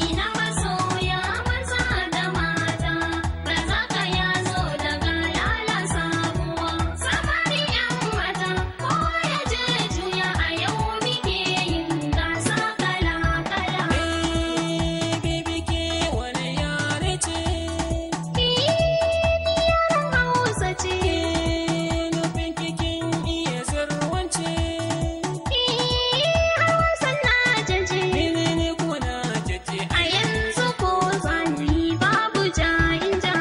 Ina masoya maza da mata, razaka ya zo daga lala sabuwa. Samari 'yan mata, kowa ya je juya a yau muke yin gasa kala-kala. Baby, ke wani yare ce? Ni yaren Hausa ce. Nufin kikin iya zarwance? Har wasan na jaje. Menene kuma na jaje? A yanzu ko zani babu ja-in ja.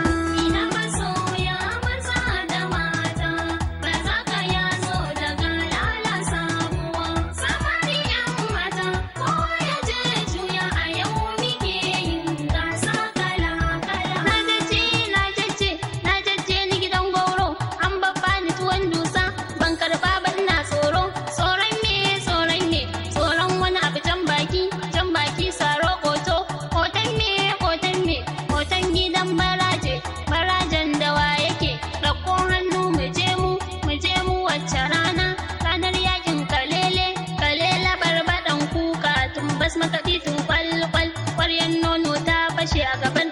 Ina masoya maza da mata, razaka ya zo daga lala sabuwa. Samari 'yan mata, kowa ya je juya a yau muke yin gasa kala-kala. Na jaje, na jaje, na jaje ni gidan goro, an babba ni tuwon dusa, ban karba ba ina tsoro. Tsoron me, tsoron me, tsoron wani abu jan baki saro koto. Hoton me, hoton me, hoton gidan baraje, barajen dawa yake. Ɗauko hannu mu je mu, mu je mu wacce rana, ranar yakin kalele, kalela barbaɗan kuka, tumbas makaɗi tun kwal kwal, ƙwaryan nono ta fashe a gaban